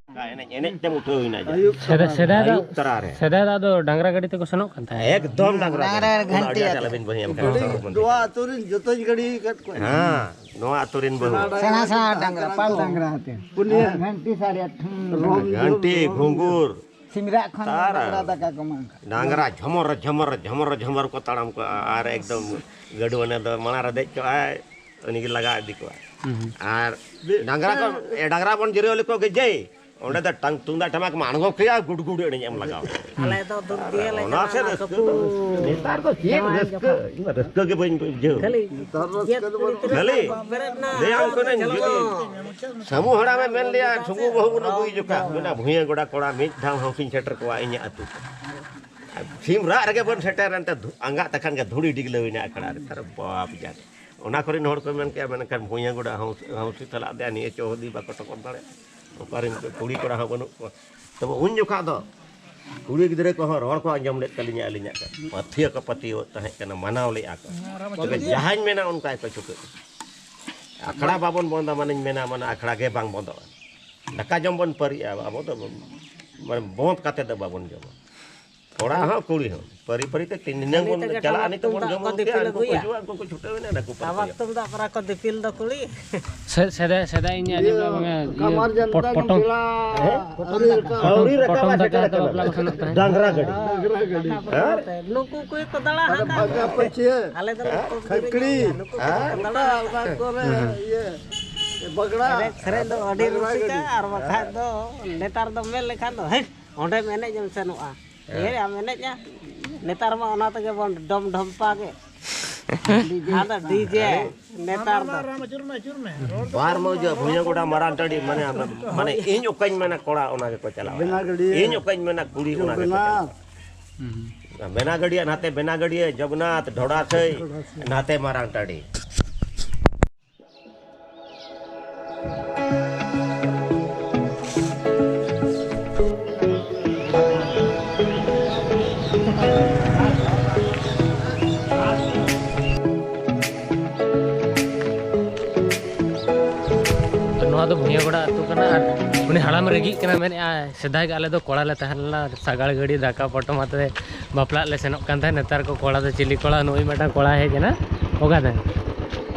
ᱚᱱᱠᱟ ᱮᱱᱮᱡ ᱮᱱᱮᱡ ᱛᱮᱢ ᱩᱴᱷᱟᱹᱣ ᱮᱱᱟ ᱡᱟ᱾ ᱥᱮᱫᱟᱭ, ᱥᱮᱫᱟᱭ ᱫᱚ, ᱟᱹᱭᱩᱵ ᱛᱟᱨᱟ ᱨᱮ᱾ ᱥᱮᱫᱟᱭ ᱫᱚ ᱟᱫᱚ ᱰᱟᱝᱨᱟ ᱜᱟᱹᱰᱤ ᱛᱮᱠᱚ ᱥᱮᱱᱚᱜ ᱠᱟᱱ ᱛᱟᱦᱮᱸᱫ᱾ ᱮᱠᱫᱚᱢ ᱰᱟᱝᱨᱟ ᱰᱟᱝᱨᱟ ᱜᱟᱹᱰᱤ᱾ ᱜᱷᱟᱱᱴᱤ ᱚᱱᱟ ᱟᱛᱮ᱾ ᱟᱞᱚᱵᱤᱱ ᱵᱟᱹᱭ ᱮᱢ ᱠᱟᱱᱟ᱾ ᱱᱚᱣᱟ ᱟᱹᱛᱩ ᱨᱤᱧ ᱡᱚᱛᱚᱧ ᱜᱟᱹᱰᱤ ᱟᱠᱟᱫ ᱠᱚᱣᱟ᱾ ᱦᱮᱸ, ᱱᱚᱣᱟ ᱟᱹᱛᱩ ᱨᱤᱱ ᱵᱟᱹᱦᱩ᱾ ᱥᱮᱬᱟ ᱥᱮᱬᱟ ᱰᱟᱝᱨᱟ, ᱯᱟᱞ ᱰᱟᱝᱨᱟ ᱟᱛᱮ᱾ ᱯᱩᱱᱭᱟᱹ᱾ ᱟᱨ ᱜᱷᱟᱱᱴᱤ ᱥᱟᱰᱮᱭᱟ, ᱴᱷᱩᱝ᱾ ROM ᱜᱷᱟᱱᱴᱤ, ᱡᱷᱚᱢ, ROM ᱜᱷᱩᱸᱜᱩᱨ᱾ ᱥᱤᱢᱨᱟᱜ ᱠᱷᱚᱱ ᱛᱟᱨᱟ᱾ ᱰᱟᱝᱨᱟ ᱫᱟᱠᱟ ᱠᱚ ᱮᱢᱟ ᱠᱚᱣᱟ᱾ ᱰᱟᱝᱨᱟ ᱡᱷᱚᱢᱚᱨ, ᱡᱷᱚᱢᱚᱨ, ᱡᱷᱚᱢᱚᱨ, ᱡᱷᱚᱢᱚᱨ ᱠᱚ ᱛᱟᱲᱟᱢ ᱠᱚᱜᱼᱟ ᱟᱨ ᱮᱠᱫᱚᱢ ᱜᱟᱹᱰᱩ ᱚᱱᱟ ᱫᱚ ᱢᱟᱲᱟᱝ ᱨᱮ ᱫᱮᱡ ᱠᱚᱜᱼᱟᱭ, ᱩᱱᱤ ᱜᱮ ᱞᱟᱜᱟ ᱤᱫᱤ ᱠᱚᱣᱟ᱾ ᱦᱩᱸ, ᱦᱩᱸ᱾ ᱟᱨ ᱰᱟᱝᱨᱟ ᱠᱚ, ᱮ, ᱰᱟᱝᱨᱟ ᱵᱚᱱ ᱡᱤᱨᱟᱹᱣ ᱞᱮᱠᱚ ᱜᱮ ᱡᱮᱭ, ᱚᱸᱰᱮ ᱫᱚ ᱴᱟᱝ-, ᱛᱩᱢᱫᱟᱜ ᱴᱟᱢᱟᱠ ᱢᱟ ᱟᱬᱜᱚ ᱠᱮᱭᱟ, ᱜᱩᱰ ᱜᱩᱰ ᱮᱱᱮᱡ ᱮᱢ ᱞᱟᱜᱟᱣ᱾ ᱟᱞᱮ ᱫᱚ ᱫᱩᱨ ᱜᱮᱞᱮ ᱚᱱᱟ ᱪᱟᱞᱟᱜᱼᱟ, ᱥᱮ ᱨᱟᱹᱥᱠᱟᱹ ᱥᱩᱠᱩ ᱫᱚ, ᱱᱮᱛᱟᱨ ᱫᱚ ᱪᱮᱫ ᱡᱟᱶᱟᱭ ᱨᱟᱹᱥᱠᱟᱹ? ᱡᱚᱠᱷᱚᱱ᱾ ᱤᱧ ᱢᱟ ᱨᱟᱹᱥᱠᱟᱹ ᱜᱮ ᱵᱟᱹᱧ ᱵᱩᱡᱷᱟᱹᱣ᱾ ᱠᱷᱟᱹᱞᱤ ᱠᱷᱟᱹᱞᱤ ᱞᱟᱹᱭᱟᱢ ᱠᱟᱹᱱᱟᱹᱧ, ᱡᱩᱫᱤ ᱥᱟᱹᱢᱩ ᱦᱟᱲᱟᱢᱮ ᱢᱮᱱ ᱞᱮᱭᱟ, ᱴᱷᱩᱝᱜᱩ ᱵᱟᱹᱦᱩ ᱵᱚᱱ ᱟᱹᱜᱩᱭ ᱡᱚᱠᱷᱟ, ᱢᱮᱱᱟ, "ᱵᱷᱩᱭᱟᱹ ᱜᱚᱰᱟ ᱠᱚᱲᱟ, ᱢᱤᱫ ᱫᱷᱟᱣ ᱦᱚᱸ ᱵᱟᱹᱧ ᱥᱮᱴᱮᱨ ᱠᱚᱣᱟ ᱤᱧᱟᱹᱜ ᱟᱹᱛᱩ ᱛᱮ᱾" ᱟᱨ ᱥᱤᱢ ᱨᱟᱜ ᱨᱮᱜᱮ ᱵᱚᱱ ᱥᱮᱴᱮᱨ ᱮᱱᱛᱮ, ᱫᱷᱩ-, ᱟᱸᱜᱟᱜ ᱛᱟᱠᱷᱟᱱ ᱜᱮ ᱫᱷᱩᱲᱤ ᱰᱤᱜᱽᱞᱟᱹᱣ ᱮᱱᱟ ᱟᱠᱷᱲᱟ ᱨᱮ᱾ ᱛᱟᱨ ᱵᱟᱯ ᱡᱟᱜᱮ᱾ ᱚᱱᱟ ᱠᱚᱨᱮᱱ ᱦᱚᱲ ᱠᱚ ᱢᱮᱱ ᱠᱮᱜᱼᱟ, "ᱢᱮᱱᱠᱷᱟᱱ ᱵᱷᱩᱭᱟᱹ ᱜᱚᱰᱟ ᱦᱚᱸ, ᱦᱚᱸ ᱥᱤ ᱛᱟᱞᱟᱜ ᱫᱮ, ᱱᱤᱭᱟᱹ ᱪᱚᱦᱚᱫᱤ ᱵᱟᱠᱚ ᱴᱚᱠᱚᱨ ᱫᱟᱲᱮᱭᱟᱜᱼᱟ᱾" ᱚᱠᱟᱨᱮᱱ ᱠᱩᱲᱤ ᱠᱚᱲᱟ ᱦᱚᱸ ᱵᱟᱹᱱᱩᱜ ᱠᱚᱣᱟ᱾ ᱛᱚᱵᱮ ᱩᱱ ᱡᱚᱠᱷᱟ ᱫᱚ ᱠᱩᱲᱤ ᱜᱤᱫᱽᱨᱟᱹ ᱠᱚᱦᱚᱸ ᱨᱚᱲ ᱠᱚ ᱟᱸᱡᱚᱢ ᱞᱮᱫ ᱛᱟᱹᱞᱤᱧᱟ ᱟᱹᱞᱤᱧᱟᱜ᱾ ᱯᱟᱹᱛᱭᱟᱹ ᱠᱚ ᱯᱟᱹᱛᱭᱟᱹᱣ ᱛᱟᱦᱮᱸ ᱠᱟᱱᱟ, ᱢᱟᱱᱟᱣ ᱞᱮᱫᱼᱟ ᱠᱚ᱾ ᱛᱚᱵᱮ ᱡᱟᱦᱟᱸᱧ ᱢᱮᱱᱟ ᱚᱱᱠᱟ ᱜᱮᱠᱚ ᱪᱷᱩᱴᱟᱹᱜᱼᱟ᱾ ᱟᱠᱷᱲᱟ ᱵᱟᱵᱚᱱ ᱵᱚᱱᱫᱟ ᱢᱟᱱᱮᱧ ᱢᱮᱱᱟ, ᱢᱟᱱᱮ ᱟᱠᱷᱲᱟ ᱜᱮ ᱵᱟᱝ ᱵᱚᱱᱫᱚᱜᱼᱟ᱾ ᱫᱟᱠᱟ ᱡᱚᱢ ᱵᱚᱱ ᱯᱟᱹᱨᱤᱜᱼᱟ, ᱟᱵᱚ ᱫᱚ ᱢᱟᱱᱮ ᱵᱚᱸᱫ ᱠᱟᱛᱮ ᱫᱚ ᱵᱟᱵᱚᱱ ᱡᱚᱢᱟ᱾ ᱠᱚᱲᱟ ᱦᱚᱸ ᱠᱩᱲᱤ ᱦᱚᱸ ᱯᱟᱹᱨᱤ ᱯᱟᱹᱨᱤ ᱛᱮ ᱛᱤᱱ ᱫᱤᱱᱟᱹᱝ ᱵᱚᱱ ᱪᱟᱞᱟᱜᱼᱟ, ᱱᱤᱛᱚᱜ ᱵᱚᱱ ᱡᱚᱢ ᱟᱹᱜᱩ ᱠᱮᱜᱼᱟ, ᱩᱱᱠᱩ ᱠᱚ ᱦᱤᱡᱩᱜᱼᱟ, ᱩᱱᱠᱩ ᱠᱚ ᱪᱷᱩᱴᱟᱹᱣ ᱮᱱᱟ, ᱱᱟᱠᱩ ᱯᱟᱹᱨᱤ ᱴᱟᱢᱟᱠ ᱠᱚ᱾ ᱛᱩᱢᱫᱟᱜ ᱠᱚᱨᱟ ᱠᱚ ᱫᱤᱯᱤᱞ ᱫᱚ ᱠᱩᱲᱤ᱾ ᱥᱮ-, ᱥᱮᱫᱟᱭ, ᱥᱮᱫᱟᱭ ᱤᱧ ᱟᱸᱡᱚᱢ ᱞᱮᱫᱟ ᱵᱟᱝᱟ, ᱤᱭᱟᱹ, ᱠᱟᱢᱟᱨ ᱡᱟᱱᱛᱟ ᱯᱚ-, ᱯᱚᱴᱚᱢ᱾ ᱦᱮᱸ? ᱯᱚᱴᱚᱢ ᱫᱟᱠᱟ᱾ ᱟᱹᱣᱨᱤ ᱯᱚᱴᱚᱢ ᱨᱟᱠᱟᱵᱟ, ᱫᱟᱠᱟ ᱥᱮᱴᱮᱨ ᱫᱚ ᱟᱠᱟᱱᱟ᱾ ᱵᱟᱯᱞᱟ ᱵᱟᱠᱷᱟᱱᱚᱜ ᱛᱟᱦᱮᱸᱫ᱾ ᱰᱟᱝᱨᱟ ᱜᱟᱹᱰᱤ᱾ ᱰᱟᱝᱨᱟ ᱜᱟᱹᱰᱤ᱾ ᱦᱮᱸ? ᱱᱩᱠᱩ ᱠᱚ ᱠᱚ ᱫᱟᱬᱟ ᱟᱫᱚ ᱦᱟᱠᱟᱫ ᱵᱟᱜᱟ ᱫᱚ᱾ ᱯᱟᱹᱪᱷᱭᱟᱹ᱾ ᱟᱞᱮ ᱫᱚ ᱦᱮᱸ? ᱠᱚᱢ ᱜᱤᱫᱽᱨᱟᱹ ᱠᱷᱟᱹᱠᱲᱤ᱾ ᱜᱮᱭᱟ, ᱱᱩᱠᱩ ᱠᱚ ᱦᱮᱸ? ᱫᱟᱬᱟ ᱜᱚᱴᱟ ᱟᱠᱟᱫ᱾ ᱚᱱᱟ ᱠᱚᱨᱮ ᱦᱩᱸ, ᱦᱩᱸ᱾ ᱤᱭᱟᱹ, ᱵᱟᱜᱽᱲᱟ᱾ ᱮᱱᱮᱡ ᱥᱮᱨᱮᱧ ᱫᱚ ᱟᱹᱰᱤ ᱰᱟᱝᱨᱟ ᱨᱩᱥᱤᱠᱟ ᱜᱟᱹᱰᱤ᱾ ᱟᱨ ᱵᱟᱠᱷᱟᱡ ᱦᱮᱸ? ᱫᱚ ᱱᱮᱛᱟᱨ ᱫᱚ ᱢᱮᱱ ᱞᱮᱠᱷᱟᱱ ᱫᱚ, "ᱦᱮᱴ, ᱚᱸᱰᱮᱢ ᱮᱱᱮᱡ ᱮᱢ ᱥᱮᱱᱚᱜᱼᱟ᱾ ᱦᱮᱸ᱾ ᱦᱮ, ᱟᱢ ᱮᱱᱮᱡᱼᱟ?" ᱱᱮᱛᱟᱨ ᱢᱟ ᱚᱱᱟ ᱛᱮᱜᱮ ᱵᱚᱱ ᱰᱚᱢ ᱰᱷᱚᱢᱯᱟ ᱜᱮ᱾ ᱟᱫᱚ ᱰᱤᱡᱮ ᱱᱮᱛᱟᱨ ᱫᱚ᱾ ᱵᱟᱨ ᱢᱟᱹᱡᱷᱤ ᱵᱷᱩᱭᱟᱹᱜᱚᱰᱟ ᱢᱟᱨᱟᱝ ᱴᱟᱺᱰᱤ, ᱢᱟᱱᱮ, ᱢᱟᱱᱮ ᱤᱧ ᱚᱠᱟᱧ ᱢᱮᱱᱟ ᱠᱚᱲᱟ ᱚᱱᱟ ᱜᱮᱠᱚ ᱪᱟᱞᱟᱣᱟ᱾ ᱵᱮᱱᱟᱜᱟᱹᱲᱤᱭᱟᱹ᱾ ᱤᱧ ᱚᱠᱟᱧ ᱢᱮᱱᱟ ᱠᱩᱲᱤ ᱚᱱᱟ ᱜᱮᱠᱚ ᱪᱟᱞᱟᱣᱟ᱾ ᱡᱚᱜᱚᱱᱱᱟᱛᱷ᱾ ᱦᱩᱸ᱾ ᱵᱮᱱᱟᱜᱟᱹᱲᱤᱭᱟᱹ, ᱱᱟᱛᱮ ᱵᱮᱱᱟᱜᱟᱹᱲᱤᱭᱟᱹ, ᱡᱚᱜᱚᱱᱱᱟᱛᱷ, ᱰᱷᱚᱲᱟᱥᱟᱹᱭ, ᱱᱟᱛᱮ ᱢᱟᱨᱟᱝ ᱴᱟᱺᱰᱤ᱾ ᱱᱚᱣᱟ ᱫᱚ ᱵᱷᱩᱭᱟᱹᱜᱚᱲᱟ ᱟᱹᱛᱩ ᱠᱟᱱᱟ ᱟᱨ ᱩᱱᱤ ᱦᱟᱲᱟᱢ ᱨᱟᱹᱜᱤᱜ ᱠᱟᱱᱟ, ᱢᱮᱱᱮᱫᱼᱟᱭ, "ᱥᱮᱫᱟᱭ ᱜᱮ ᱟᱞᱮ ᱫᱚ ᱠᱚᱲᱟ ᱞᱮ ᱛᱟᱦᱮᱸ ᱞᱮᱱᱟ, ᱥᱟᱜᱟᱲ ᱜᱟᱹᱰᱤ, ᱫᱟᱠᱟ ᱯᱚᱴᱚᱢ ᱟᱛᱮ ᱵᱟᱯᱞᱟᱜ ᱞᱮ ᱥᱮᱱᱚᱜ ᱠᱟᱱ ᱛᱟᱦᱮᱸᱫ, ᱱᱮᱛᱟᱨ ᱠᱚ ᱠᱚᱲᱟ ᱫᱚ ᱪᱤᱞᱤ ᱠᱚᱲᱟ?" ᱱᱩᱭ ᱢᱤᱫᱴᱟᱝ ᱠᱚᱲᱟ ᱦᱮᱡ ᱮᱱᱟ, ᱚᱠᱟ ᱛᱟᱦᱮᱸᱫ?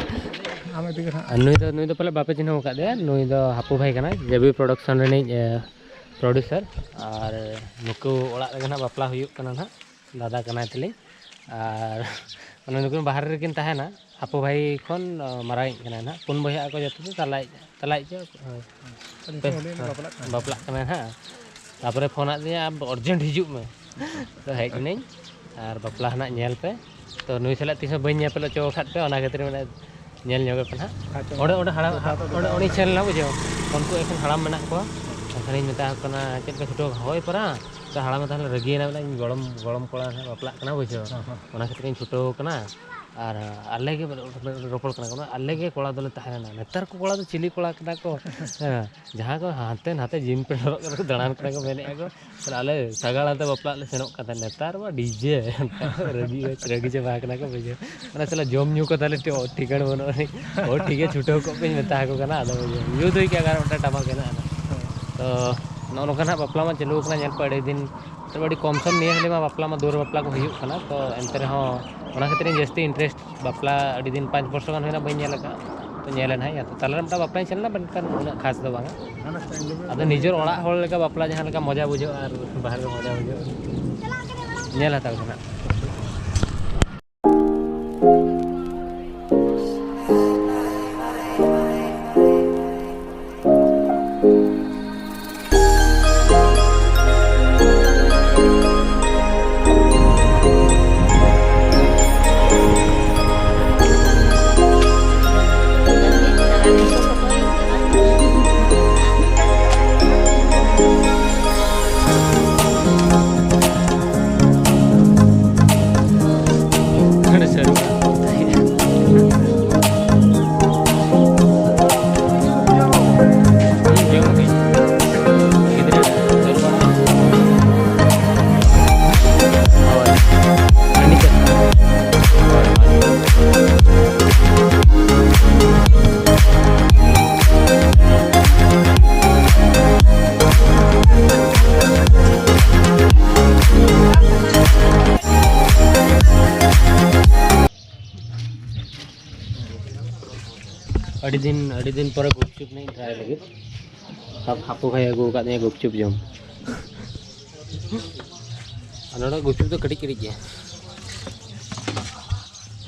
ᱟᱢ ᱤᱫᱤ ᱜᱮ ᱱᱟᱦᱟᱜ᱾ ᱟᱨ ᱱᱩᱭ ᱫᱚ, ᱱᱩᱭ ᱫᱚ ᱯᱟᱞᱮ ᱵᱟᱯᱮ ᱪᱤᱱᱦᱟᱹᱣ ᱟᱠᱟᱫ ᱫᱮᱭᱟ, ᱱᱩᱭ ᱫᱚ ᱦᱟᱹᱯᱩ ᱵᱷᱟᱭ ᱠᱟᱱᱟᱭ, ᱡᱮ ᱵᱤ production ᱨᱤᱱᱤᱡ, ᱮ, producer᱾ ᱟᱨ ᱱᱩᱠᱩ ᱚᱲᱟᱜ ᱨᱮᱜᱮ ᱱᱟᱦᱟᱜ ᱵᱟᱯᱞᱟ ᱦᱩᱭᱩᱜ ᱠᱟᱱᱟ ᱱᱟᱦᱟᱜ, ᱫᱟᱫᱟ ᱠᱟᱱᱟᱭ ᱛᱟᱹᱞᱤᱧ᱾ ᱟᱨ ᱚᱱᱮ ᱱᱩᱠᱤᱱ ᱵᱟᱦᱨᱮ ᱨᱮᱠᱤᱱ ᱛᱟᱦᱮᱱᱟ, ᱦᱟᱹᱯᱩ ᱵᱷᱟᱭ ᱠᱷᱚᱱ, ᱚ, ᱢᱟᱨᱟᱝᱤᱡ ᱠᱟᱱᱟᱭ ᱱᱟᱦᱟᱜ᱾ ᱯᱩᱱ ᱵᱚᱭᱦᱟᱜ ᱟᱠᱚ ᱡᱚᱛᱚ ᱫᱚ, ᱛᱟᱞᱟᱭᱤᱡ, ᱛᱟᱞᱟᱭᱤᱡ ᱜᱮ, ᱦᱳᱭ᱾ ᱟᱹᱞᱤᱧ ᱯᱮ-, ᱦᱚᱸ ᱟᱹᱞᱤᱧ ᱞᱤᱧ ᱵᱟᱯᱞᱟᱜ ᱠᱟᱱᱟ᱾ ᱵᱟᱯᱞᱟᱜ ᱠᱟᱱᱟᱭ ᱱᱟᱦᱟᱜ᱾ ᱛᱟᱯᱚᱨᱮ ᱯᱷᱳᱱ ᱟᱫ ᱞᱤᱧᱟ, "ᱟᱢ urgent ᱦᱤᱡᱩᱜ ᱢᱮ᱾" ᱛᱚ ᱦᱮᱡ ᱮᱱᱟᱹᱧ ᱟᱨ ᱵᱟᱯᱞᱟ ᱦᱟᱱᱟᱜ ᱧᱮᱞ ᱯᱮ᱾ ᱛᱚ ᱱᱩᱭ ᱥᱟᱞᱟᱜ ᱛᱤᱥ ᱦᱚᱸ ᱵᱟᱹᱧ ᱧᱮᱯᱮᱞ ᱦᱚᱪᱚ ᱟᱠᱟᱫ ᱯᱮ, ᱚᱱᱟ ᱠᱷᱟᱹᱛᱤᱨ ᱢᱟᱱᱮ ᱧᱮᱞ ᱧᱚᱜ ᱯᱮ ᱱᱟᱦᱟᱜ᱾ ᱟᱪᱪᱷᱟ᱾ ᱚᱸᱰᱮ, ᱚᱸᱰᱮ ᱦᱟᱲᱟᱢ, ᱚᱸᱰᱮ, ᱚᱸᱰᱮᱧ ᱥᱮᱱ ᱞᱮᱱᱟ, ᱵᱩᱡᱷᱟᱹᱣ᱾ ᱩᱱᱠᱩ ᱮᱠᱷᱮᱱ ᱦᱟᱲᱟᱢ ᱢᱮᱱᱟᱜ ᱠᱚᱣᱟ᱾ ᱮᱱᱠᱷᱟᱱᱤᱧ ᱢᱮᱛᱟ ᱠᱚ ᱠᱟᱱᱟ, "ᱪᱮᱫ ᱯᱮ ᱪᱷᱩᱴᱟᱹᱣ ᱠᱟᱱᱟ?" "ᱦᱳᱭ ᱯᱟᱨᱟ᱾" ᱛᱚ ᱦᱟᱲᱟᱢᱮ ᱛᱟᱦᱚᱞᱮ ᱨᱟᱹᱜᱤᱭᱮᱱᱟ, ᱢᱮᱱᱟ, "ᱤᱧ ᱜᱚᱲᱚᱢ, ᱜᱚᱲᱚᱢ ᱠᱚᱲᱟ ᱱᱟᱦᱟᱜ ᱵᱟᱯᱞᱟᱜ ᱠᱟᱱᱟ, ᱵᱩᱡᱷᱟᱹᱣ᱾ ᱦᱚᱸ, ᱦᱚᱸ᱾ ᱚᱱᱟ ᱠᱷᱟᱹᱛᱤᱨ ᱤᱧ ᱪᱷᱩᱴᱟᱹᱣ ᱠᱟᱱᱟ᱾" ᱟᱨ ᱟᱞᱮ ᱜᱮ ᱨᱚᱯᱚᱲ ᱠᱟᱱᱟ ᱠᱚ, ᱟᱞᱮ ᱜᱮ ᱠᱚᱲᱟ ᱫᱚᱞᱮ ᱛᱟᱦᱮᱸ ᱞᱮᱱᱟ᱾ ᱱᱮᱛᱟᱨ ᱠᱚ ᱠᱚᱲᱟ ᱫᱚ ᱪᱤᱞᱤ ᱠᱚᱲᱟ ᱠᱟᱱᱟ ᱠᱚ? ᱦᱮᱸ, ᱡᱟᱦᱟᱸ ᱠᱚ ᱦᱟᱱᱛᱮ ᱱᱟᱛᱮ ᱡᱤᱱ ᱯᱮᱱᱴ ᱦᱚᱨᱚᱜ ᱠᱟᱛᱮ ᱠᱚ ᱫᱟᱬᱟᱱ ᱠᱟᱱᱟ ᱠᱚ, ᱢᱮᱱᱮᱫᱼᱟ ᱠᱚ, ᱛᱟᱦᱞᱮ ᱟᱞᱮ ᱥᱟᱜᱟᱲ ᱟᱛᱮ ᱵᱟᱯᱞᱟᱜ ᱞᱮ ᱥᱮᱱᱚᱜ ᱠᱟᱱ ᱛᱟᱦᱮᱸᱫ᱾ ᱱᱮᱛᱟᱨ ᱢᱟ ᱰᱤᱡᱮ᱾ ᱨᱟᱹᱜᱤ, ᱨᱟᱹᱜᱤ ᱪᱟᱵᱟ ᱟᱠᱟᱱᱟ ᱠᱚ, ᱵᱩᱡᱷᱟᱹᱣ᱾ ᱢᱟᱱᱮ ᱥᱟᱞᱟ ᱡᱚᱢ ᱧᱩ ᱠᱚ ᱛᱟᱦᱞᱮ ᱴᱷᱤᱠ ᱴᱷᱤᱠᱟᱹᱬ ᱵᱟᱹᱱᱩᱜ ᱟᱹᱱᱤᱡ᱾ ᱳ, ᱴᱷᱤᱠ ᱜᱮᱭᱟ, ᱪᱷᱩᱴᱟᱹᱣ ᱠᱚᱜ ᱯᱮᱧ ᱢᱮᱛᱟ ᱟᱠᱚ ᱠᱟᱱᱟ᱾ ᱟᱫᱚ ᱧᱩ ᱫᱚ ᱪᱮᱫ ᱟᱨ ᱢᱤᱫᱴᱟᱝ ᱴᱟᱢᱟᱠ ᱦᱮᱱᱟᱜᱼᱟ᱾ ᱛᱚ ᱱᱚᱜᱼᱚ ᱱᱚᱝᱠᱟ ᱱᱟᱦᱟᱜ ᱵᱟᱯᱞᱟ ᱢᱟ ᱪᱟᱹᱞᱩ ᱟᱠᱟᱱᱟ, ᱧᱮᱞ ᱯᱮ ᱟᱹᱰᱤ ᱫᱤᱱ, ᱛᱚ ᱟᱹᱰᱤ ᱠᱚᱢ ᱥᱚᱢ ᱱᱤᱭᱟᱹ ᱦᱟᱹᱞᱤ ᱢᱟ ᱵᱟᱯᱞᱟ ᱢᱟ ᱫᱩᱣᱟᱹᱨ ᱵᱟᱯᱞᱟ ᱠᱚ ᱦᱩᱭᱩᱜ ᱠᱟᱱᱟ᱾ ᱛᱚ ᱮᱱᱛᱮ ᱨᱮᱦᱚᱸ ᱚᱱᱟ ᱠᱷᱟᱹᱛᱤᱨ ᱤᱧ ᱡᱟᱹᱥᱛᱤ ᱤᱱᱴᱟᱨᱮᱥᱴ, ᱵᱟᱯᱞᱟ ᱟᱹᱰᱤ ᱫᱤᱱ, ᱯᱟᱸᱪ ᱵᱚᱪᱷᱚᱨ ᱜᱟᱱ ᱦᱩᱭᱱᱟ ᱵᱟᱹᱧ ᱧᱮᱞ ᱟᱠᱟᱫᱼᱟ᱾ ᱛᱚ ᱧᱮᱞ ᱮᱱ ᱦᱟᱸᱜ, ᱛᱟᱞᱟ ᱨᱮ ᱢᱤᱫᱴᱟᱝ ᱵᱟᱯᱞᱟᱧ ᱥᱮᱱ ᱞᱮᱱᱟ, ᱢᱮᱱᱠᱷᱟᱱ ᱩᱱᱟᱹᱜ ᱠᱷᱟᱥ ᱫᱚ ᱵᱟᱝᱟ᱾ ᱟᱫᱚ ᱱᱤᱡᱮᱨ ᱚᱲᱟᱜ ᱦᱚᱲ ᱞᱮᱠᱟ ᱵᱟᱯᱞᱟ ᱡᱟᱦᱟᱸ ᱞᱮᱠᱟ ᱢᱚᱡᱟ ᱵᱩᱡᱷᱟᱹᱜᱼᱟ ᱟᱨ ᱵᱟᱦᱨᱮ ᱨᱮ ᱢᱚᱡᱟ ᱵᱩᱡᱷᱟᱹᱜᱼᱟ, ᱧᱮᱞ ᱦᱟᱛᱟᱲ ᱠᱟᱱᱟ᱾ ᱟᱹᱰᱤ ᱫᱤᱱ, ᱟᱹᱰᱤ ᱫᱤᱱ ᱯᱚᱨᱮ ᱜᱩᱯᱪᱩᱯ ᱱᱟᱜ ᱤᱧ ᱴᱨᱟᱭ ᱞᱟᱹᱜᱤᱫ᱾ ᱦᱟᱯ-, ᱦᱟᱯᱩ ᱵᱷᱟᱭ ᱟᱹᱜᱩ ᱟᱠᱟᱫ ᱞᱤᱧᱟ ᱜᱩᱯᱪᱩᱯ ᱡᱚᱢ᱾ ᱟᱨ ᱱᱚᱰᱮ ᱜᱩᱯᱪᱩᱯ ᱫᱚ ᱠᱟᱹᱴᱤᱡ ᱠᱟᱹᱴᱤᱡ ᱜᱮᱭᱟ᱾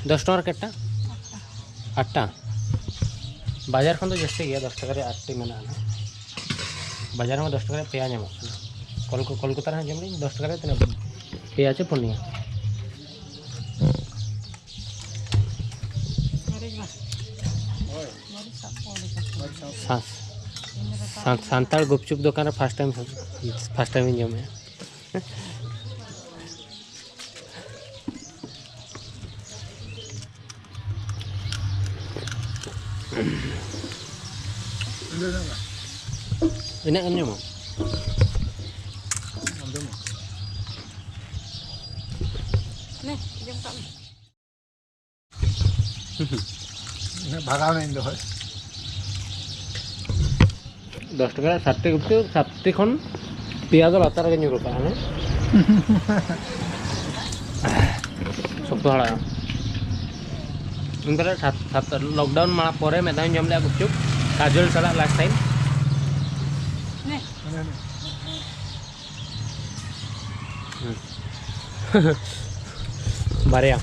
ᱫᱚᱥ ᱴᱟᱠᱟ ᱨᱮ ᱠᱮᱴᱴᱟ? ᱟᱴᱴᱟ᱾ ᱵᱟᱡᱟᱨ ᱠᱷᱚᱱ ᱫᱚ ᱡᱟᱹᱥᱛᱤ ᱜᱮᱭᱟ, ᱫᱚᱥ ᱴᱟᱠᱟ ᱨᱮ ᱟᱴᱴᱤ ᱢᱮᱱᱟᱜᱼᱟ ᱱᱟᱦᱟᱜ᱾ ᱵᱟᱡᱟᱨ ᱦᱚᱸ ᱫᱚᱥ ᱴᱟᱠᱟ ᱨᱮ ᱯᱮᱭᱟ ᱧᱟᱢᱚᱜ ᱠᱟᱱᱟ᱾ ᱠᱚᱞ-, ᱠᱳᱞᱠᱟᱛᱟ ᱨᱮᱦᱚᱸ ᱡᱚᱢ ᱞᱤᱧ ᱫᱚᱥ ᱴᱟᱠᱟ ᱨᱮ ᱛᱤᱱᱟᱹᱜ? ᱯᱮᱭᱟ ᱪᱮ ᱯᱩᱱᱭᱟ? ᱥᱟ-, ᱥᱟ-, ᱥᱟᱱᱛᱟᱲ ᱜᱩᱯᱪᱩᱯ ᱫᱚᱠᱟᱱ ᱨᱮ first time, first time ᱤᱧ ᱡᱚᱢᱮᱫᱼᱟ᱾ ᱤᱱᱟᱹᱜ ᱜᱟᱱ ᱧᱟᱢᱟ᱾ ᱱᱮ, ᱡᱚᱢ ᱠᱟᱜ ᱢᱮ᱾ ᱤᱱᱟᱹᱜ ᱵᱷᱟᱜᱟᱣ ᱱᱟᱹᱧ ᱫᱚ ᱦᱳᱭ᱾ ᱫᱚᱥ ᱴᱟᱠᱟ ᱨᱮᱭᱟᱜ ᱥᱟᱛᱴᱤ ᱜᱩᱯᱪᱩᱯ, ᱥᱟᱛᱴᱤ ᱠᱷᱚᱱ ᱯᱮᱭᱟ ᱫᱚ ᱞᱟᱛᱟᱨ ᱨᱮᱜᱮ ᱧᱩᱨ ᱟᱠᱟᱱᱟ, ᱦᱟᱱᱮ ᱥᱚᱠᱛᱚ ᱦᱟᱲᱟᱜᱼᱟ᱾ ᱤᱧ ᱛᱟᱦᱞᱮ ᱥᱟᱛ, ᱥᱟᱛ, lockdown ᱢᱟᱲᱟᱝ ᱯᱚᱨᱮ ᱢᱤᱫ ᱫᱷᱟᱣ ᱤᱧ ᱡᱚᱢ ᱞᱮᱫᱼᱟ ᱜᱩᱯᱪᱩᱯ, ᱠᱟᱡᱚᱞ ᱥᱟᱞᱟᱜ last time᱾ ᱦᱟᱱᱮ, ᱦᱟᱱᱮ᱾ ᱦᱩᱸ᱾ ᱵᱟᱨᱭᱟ᱾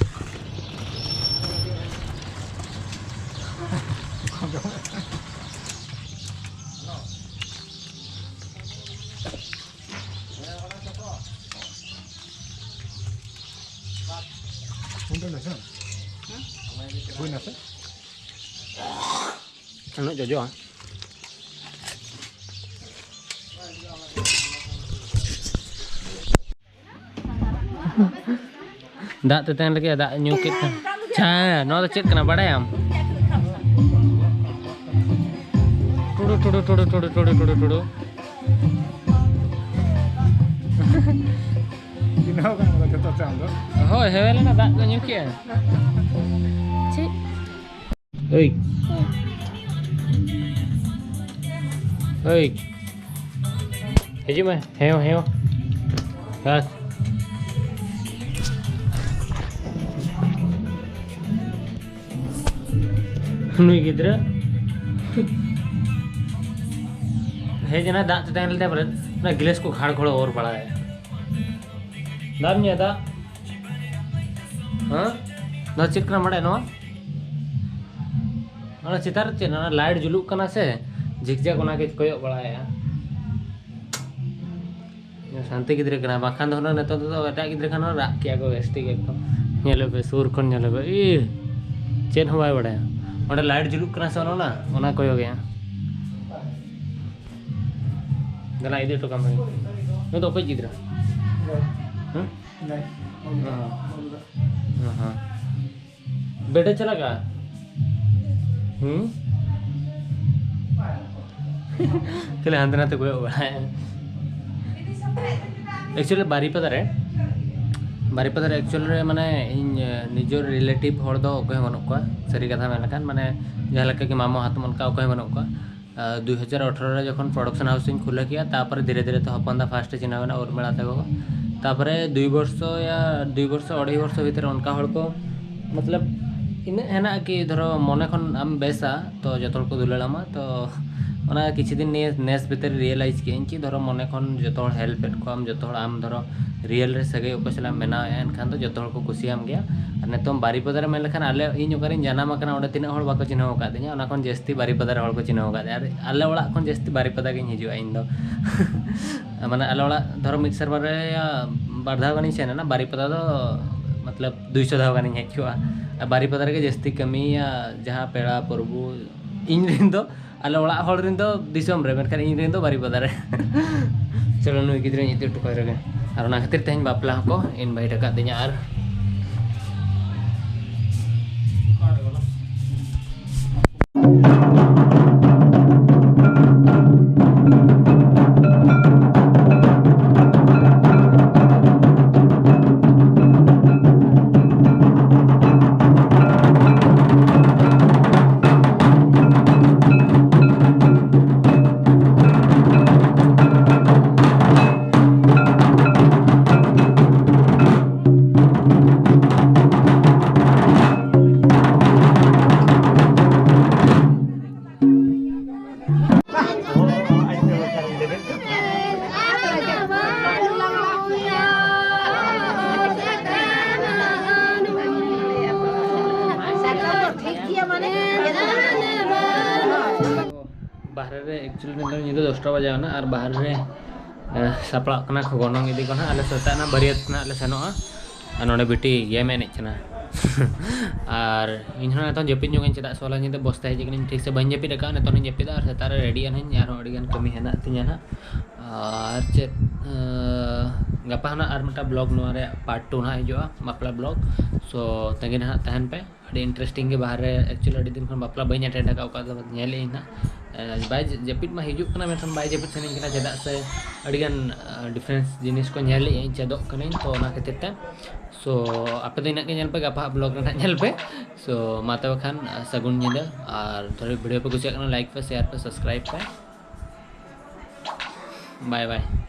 ᱦᱩᱭᱱᱟ ᱥᱮ? ᱩᱱᱟᱹᱜ ᱡᱚᱡᱚᱜᱼᱟ᱾ ᱫᱟᱜ ᱛᱮᱛᱟᱝ ᱞᱟᱹᱜᱤᱫ ᱫᱟᱜ ᱧᱩ ᱠᱮᱫ ᱠᱷᱟᱱ᱾ ᱪᱟ, ᱱᱚᱣᱟ ᱫᱚ ᱪᱮᱫ ᱠᱟᱱᱟ ᱵᱟᱲᱟᱭᱟᱢ? ᱴᱩᱰᱩ, ᱴᱩᱰᱩ, ᱴᱩᱰᱩ, ᱴᱩᱰᱩ᱾ ᱵᱮᱱᱟᱣ ᱠᱟᱱᱟ ᱵᱚᱞᱮ ᱡᱚᱛᱚ ᱪᱟ ᱫᱚ᱾ ᱦᱳᱭ, ᱦᱮᱣᱮ ᱞᱮᱱᱟ ᱫᱟᱜ ᱠᱚ ᱧᱩ ᱠᱮᱜᱼᱟ᱾ ᱪᱮᱫ? ᱮᱭ᱾ ᱮᱭ᱾ ᱦᱤᱡᱩᱜ ᱢᱮ᱾ ᱦᱮᱸ, ᱦᱮᱸ᱾ ᱵᱟᱥ᱾ ᱱᱩᱭ ᱜᱤᱫᱽᱨᱟᱹ ᱦᱮᱡ ᱮᱱᱟ ᱫᱟᱜ ᱛᱮᱛᱟᱝ ᱞᱮᱫᱮ ᱵᱚᱞᱮ, ᱚᱱᱟ ᱜᱤᱞᱟᱹᱥ ᱠᱚ ᱜᱷᱟᱲ ᱜᱷᱚᱲ ᱚᱨ ᱵᱟᱲᱟᱭᱟ᱾ ᱫᱟᱜ ᱧᱩᱭᱟ ᱫᱟᱜ? ᱦᱮᱸ? ᱱᱚᱣᱟ ᱪᱮᱫ ᱠᱟᱱᱟ ᱵᱟᱲᱟᱭᱟ ᱱᱚᱣᱟ? ᱚᱱᱟ ᱪᱮᱛᱟᱱ ᱨᱮ ᱪᱮᱫ? ᱚᱱᱟ ᱞᱟᱭᱤᱴ ᱡᱩᱞᱩᱜ ᱠᱟᱱᱟ ᱥᱮ, ᱡᱷᱤᱠ ᱡᱷᱟᱠ, ᱚᱱᱟ ᱜᱮ ᱠᱚᱭᱚᱜ ᱵᱟᱲᱟᱭᱟ᱾ ᱥᱟᱱᱛᱤ ᱜᱤᱫᱽᱨᱟᱹ ᱠᱟᱱᱟ, ᱵᱟᱠᱷᱟᱱ ᱫᱚ ᱦᱩᱱᱟᱹᱝ ᱱᱤᱛᱚᱜ ᱫᱚ ᱮᱴᱟᱜ ᱜᱤᱫᱽᱨᱟᱹ ᱠᱷᱟᱱ ᱦᱚᱸ ᱨᱟᱜ ᱠᱮᱭᱟ ᱠᱚ ᱵᱮᱥ ᱴᱷᱤᱠ ᱮᱠᱫᱚᱢ᱾ ᱧᱮᱞᱮ ᱯᱮ, ᱥᱩᱨ ᱠᱷᱚᱱ ᱧᱮᱞᱮ ᱯᱮ, ᱤᱭᱟᱹ, ᱪᱮᱫ ᱦᱚᱸ ᱵᱟᱭ ᱵᱟᱲᱟᱭᱟ᱾ ᱚᱸᱰᱮ ᱞᱟᱭᱤᱴ ᱡᱩᱞᱩᱜ ᱠᱟᱱᱟ ᱥᱮ ᱚᱱᱟ, ᱚᱱᱟ ᱠᱚᱭᱚᱜᱮᱭᱟ᱾ ᱫᱮᱞᱟ ᱤᱫᱤ ᱦᱚᱴᱚ ᱠᱟᱢ ᱠᱟᱹᱱᱟᱹᱧ᱾ ᱱᱩᱭ ᱫᱚ ᱚᱠᱚᱭ ᱜᱤᱫᱽᱨᱟᱹ? ᱦᱮᱸ? ᱦᱮᱸ, ᱦᱮᱸ᱾ ᱵᱮᱴᱮ ᱪᱟᱞᱟᱜᱼᱟ? ᱦᱩᱸ? ᱠᱷᱟᱹᱞᱤ ᱦᱟᱱᱛᱮ ᱱᱟᱛᱮ ᱠᱚᱭᱚᱜ ᱵᱟᱲᱟᱭᱟ᱾ Actually ᱵᱟᱨᱤᱯᱟᱫᱟ ᱨᱮ, ᱵᱟᱨᱤᱯᱟᱫᱟ ᱨᱮ actually ᱨᱮ ᱢᱟᱱᱮ ᱤᱧ, ᱮ, ᱱᱤᱡᱮᱨ relative ᱦᱚᱲ ᱫᱚ ᱚᱠᱚᱭ ᱦᱚᱸ ᱵᱟᱹᱱᱩᱜ ᱠᱚᱣᱟ᱾ ᱥᱟᱹᱨᱤ ᱠᱟᱛᱷᱟ ᱢᱮᱱ ᱞᱮᱠᱷᱟᱱ ᱢᱟᱱᱮ ᱡᱟᱦᱟᱸ ᱞᱮᱠᱟ ᱜᱮ ᱢᱟᱢᱚ ᱦᱟᱛᱚᱢ ᱚᱱᱠᱟ ᱚᱠᱚᱭ ᱦᱚᱸ ᱵᱟᱹᱱᱩᱜ ᱠᱚᱣᱟ᱾ ᱟᱨ ᱫᱩᱭ ᱦᱟᱡᱟᱨ ᱟᱴᱷᱟᱨᱚ ᱨᱮ ᱡᱚᱠᱷᱚᱱ production house ᱤᱧ ᱠᱷᱩᱞᱟᱹ ᱠᱮᱜᱼᱟ, ᱛᱟᱯᱚᱨᱮ ᱫᱷᱤᱨᱮ ᱫᱷᱤᱨᱮ ᱛᱮ ᱦᱚᱯᱚᱱ ᱫᱟ first ᱮ ᱪᱤᱱᱦᱟᱹᱣ ᱮᱱᱟ, ᱩᱨᱢᱤᱞᱟ ᱛᱟᱠᱚ᱾ ᱛᱟᱯᱚᱨᱮ ᱫᱩᱭ ᱵᱚᱨᱥᱚ ᱭᱟ, ᱫᱩᱭ ᱵᱚᱨᱥᱚ ᱟᱹᱲᱟᱹᱭ ᱵᱚᱨᱥᱚ ᱵᱷᱤᱛᱨᱤ ᱨᱮ ᱚᱱᱠᱟ ᱦᱚᱲ ᱠᱚ, ᱢᱚᱛᱞᱚᱵ, ᱤᱱᱟᱹᱜ ᱦᱮᱱᱟᱜᱼᱟ ᱠᱤ ᱫᱷᱚᱨᱚ ᱢᱚᱱᱮ ᱠᱷᱚᱱ ᱟᱢ ᱵᱮᱥᱟ, ᱛᱚ ᱡᱚᱛᱚ ᱦᱚᱲ ᱠᱚ ᱫᱩᱞᱟᱹᱲ ᱟᱢᱟ᱾ ᱛᱚ ᱚᱱᱟ ᱠᱤᱪᱷᱩ ᱫᱤᱱ ᱱᱤᱭᱟᱹ ᱱᱮᱥ ᱵᱷᱤᱛᱨᱤ realise ᱠᱮᱜᱼᱟᱹᱧ ᱠᱤ ᱫᱷᱚᱨᱚ ᱢᱚᱱᱮ ᱠᱷᱚᱱ ᱡᱚᱛᱚ ᱦᱚᱲ help ᱮᱫ ᱠᱚᱣᱟᱢ, ᱡᱚᱛᱚ ᱦᱚᱲ ᱟᱢ ᱫᱷᱚᱨᱚ real ᱨᱮ ᱥᱟᱹᱜᱟᱹᱭ ᱚᱠᱚᱭ ᱥᱟᱞᱟᱜ ᱮᱢ ᱵᱮᱱᱟᱣᱮᱫᱼᱟ, ᱮᱱᱠᱷᱟᱱ ᱫᱚ ᱡᱚᱛᱚ ᱦᱚᱲ ᱠᱚ ᱠᱩᱥᱤᱭᱟᱢ ᱜᱮᱭᱟ᱾ ᱟᱨ ᱱᱤᱛᱚᱝ ᱵᱟᱨᱤᱯᱟᱫᱟ ᱨᱮ ᱢᱮᱱ ᱞᱮᱠᱷᱟᱱ ᱟᱞᱮ, ᱤᱧ ᱚᱠᱟᱨᱤᱧ ᱡᱟᱱᱟᱢ ᱟᱠᱟᱱᱟ ᱚᱸᱰᱮ ᱛᱤᱱᱟᱹᱜ ᱦᱚᱲ ᱵᱟᱠᱚ ᱪᱤᱱᱦᱟᱹᱣ ᱟᱠᱟᱫᱤᱧᱟ, ᱚᱱᱟ ᱠᱷᱚᱱ ᱡᱟᱹᱥᱛᱤ ᱵᱟᱨᱤᱯᱟᱫᱟ ᱨᱮ ᱦᱚᱲ ᱠᱚ ᱪᱤᱱᱦᱟᱹᱣ ᱟᱠᱟᱫᱤᱧᱟ᱾ ᱟᱨ ᱟᱞᱮ ᱚᱲᱟᱜ ᱠᱷᱚᱱ ᱡᱟᱹᱥᱛᱤ ᱵᱟᱨᱤᱯᱟᱫᱟ ᱜᱤᱧ ᱦᱤᱡᱩᱜᱼᱟ ᱤᱧ ᱫᱚ᱾ ᱢᱟᱱᱮ ᱟᱞᱮ ᱚᱲᱟᱜ ᱫᱷᱚᱨᱚ ᱢᱤᱫ ᱥᱮᱨᱢᱟ ᱨᱮ ᱵᱟᱨ ᱫᱷᱟᱣ ᱜᱟᱱᱤᱧ ᱥᱮᱱ ᱮᱱᱟ, ᱵᱟᱨᱤᱯᱟᱫᱟ ᱫᱚ ᱢᱚᱛᱞᱚᱵ ᱫᱩᱭᱥᱚ ᱫᱷᱟᱣ ᱜᱟᱱᱤᱧ ᱦᱮᱡ ᱠᱚᱜᱼᱟ᱾ ᱟᱨ ᱵᱟᱨᱤᱯᱟᱫᱟ ᱨᱮᱜᱮ ᱡᱟᱹᱥᱛᱤ ᱠᱟᱹᱢᱤᱭᱟ, ᱡᱟᱦᱟᱸ ᱯᱮᱲᱟ ᱯᱨᱚᱵᱷᱩ, ᱤᱧ ᱨᱮᱱ ᱫᱚ, ᱟᱞᱮ ᱚᱲᱟᱜ ᱦᱚᱲ ᱨᱮᱱ ᱫᱚ ᱫᱤᱥᱚᱢ ᱨᱮ, ᱢᱮᱱᱠᱷᱟᱱ ᱤᱧ ᱨᱮᱱ ᱫᱚ ᱵᱟᱨᱤᱯᱟᱫᱟ ᱨᱮ᱾ ᱪᱚᱞᱚ, ᱱᱩᱭ ᱜᱤᱫᱽᱨᱟᱹᱧ ᱤᱫᱤ ᱦᱚᱴᱚ ᱠᱟᱭ ᱨᱮᱜᱮ᱾ ᱟᱨ ᱚᱱᱟ ᱠᱷᱟᱹᱛᱤᱨ ᱛᱮᱦᱮᱧ ᱵᱟᱯᱞᱟ ᱦᱚᱸᱠᱚ invite ᱟᱠᱟᱫ ᱫᱤᱧᱟ᱾ ᱟᱨ ᱵᱟᱦᱨᱮ ᱨᱮ actually ᱱᱤᱛᱚᱜ ᱧᱤᱫᱟᱹ ᱫᱚᱥᱴᱟ ᱵᱟᱡᱟᱣ ᱮᱱᱟ ᱟᱨ ᱵᱟᱦᱨᱮ ᱨᱮ, ᱮ, ᱥᱟᱯᱲᱟᱜ ᱠᱟᱱᱟ ᱠᱚ ᱜᱚᱱᱚᱝ ᱤᱫᱤ ᱠᱚ ᱱᱟᱦᱟᱜ᱾ ᱟᱞᱮ ᱥᱮᱛᱟᱜ ᱮᱱᱟ, ᱵᱟᱹᱨᱭᱟᱹᱛ ᱱᱟᱦᱟᱜ ᱞᱮ ᱥᱮᱱᱚᱜᱼᱟ᱾ ᱟᱨ ᱱᱚᱰᱮ ᱵᱤᱴᱤ game ᱮ ᱮᱱᱮᱡ ᱠᱟᱱᱟ᱾ ᱟᱨ ᱤᱧ ᱦᱚᱸ ᱱᱤᱛᱚᱝ ᱡᱟᱹᱯᱤᱫ ᱧᱚᱜ ᱟᱹᱧ, ᱪᱮᱫᱟᱜ ᱥᱮ ᱦᱚᱞᱟ ᱧᱤᱫᱟᱹ ᱵᱚᱥ ᱛᱮ ᱦᱮᱡ ᱠᱟᱹᱱᱟᱹᱧ, ᱴᱷᱤᱠ ᱥᱮ ᱵᱟᱹᱧ ᱡᱟᱹᱯᱤᱫ ᱟᱠᱟᱫᱼᱟ᱾ ᱱᱤᱛᱚᱝ ᱦᱚᱸᱧ ᱡᱟᱹᱯᱤᱫᱟ ᱟᱨ ᱥᱮᱛᱟᱜ ᱨᱮ ready ᱟᱹᱧ, ᱟᱨᱦᱚᱸ ᱟᱹᱰᱤ ᱜᱟᱱ ᱠᱟᱹᱢᱤ ᱦᱮᱱᱟᱜ ᱛᱤᱧᱟᱹ ᱱᱟᱦᱟᱜ᱾ ᱟᱨ ᱪᱮᱫ, ᱮ, ᱜᱟᱯᱟ ᱱᱟᱦᱟᱜ ᱟᱨ ᱢᱤᱫᱴᱟᱝ vlog, ᱱᱚᱣᱟ ᱨᱮᱭᱟᱜ part two ᱱᱟᱦᱟᱜ ᱦᱤᱡᱩᱜᱼᱟ, ᱵᱟᱯᱞᱟ vlog᱾ So ᱛᱟᱺᱜᱤ ᱱᱟᱦᱟᱜ ᱛᱟᱦᱮᱱ ᱯᱮ᱾ ᱟᱹᱰᱤ interesting ᱜᱮ ᱵᱟᱦᱨᱮ᱾ Actually ᱟᱹᱰᱤ ᱫᱤᱱ ᱠᱷᱚᱱ ᱵᱟᱯᱞᱟ ᱵᱟᱹᱧ attend ᱟᱠᱟᱫ, ᱚᱠᱟ ᱫᱚ ᱧᱮᱞᱮᱫ ᱟᱹᱧ ᱦᱟᱸᱜ᱾ ᱵᱟᱭ ᱡᱟᱹᱯᱤᱫ ᱢᱟ ᱦᱤᱡᱩᱜ ᱠᱟᱱᱟ, ᱢᱮᱱᱠᱷᱟᱱ ᱵᱟᱭ ᱡᱟᱹᱯᱤᱫ ᱥᱟᱱᱟᱧ ᱠᱟᱱᱟ᱾ ᱪᱮᱫᱟᱜ ᱥᱮ ᱟᱹᱰᱤᱜᱟᱱ difference ᱡᱤᱱᱤᱥ ᱠᱚ ᱧᱮᱞᱮᱫ ᱟᱹᱧ, ᱪᱮᱫᱚᱜ ᱠᱟᱹᱱᱟᱹᱧ, ᱛᱚ ᱚᱱᱟ ᱠᱷᱟᱹᱛᱤᱨ ᱛᱮ᱾ So ᱟᱯᱮ ᱫᱚ ᱤᱱᱟᱹᱜ ᱜᱮ ᱧᱮᱞ ᱯᱮ, ᱜᱟᱯᱟ vlog ᱨᱮ ᱱᱟᱜ ᱧᱮᱞ ᱯᱮ᱾ So ᱢᱟ ᱛᱚᱵᱮ ᱠᱷᱟᱱ ᱥᱟᱹᱜᱩᱱ ᱧᱤᱫᱟᱹ, ᱟᱨ ᱛᱷᱚᱲᱟ video ᱯᱮ ᱠᱩᱥᱤᱭᱟᱜ ᱠᱟᱱᱟ like ᱯᱮ, share ᱯᱮ, subscribe ᱯᱮ᱾ Bye bye.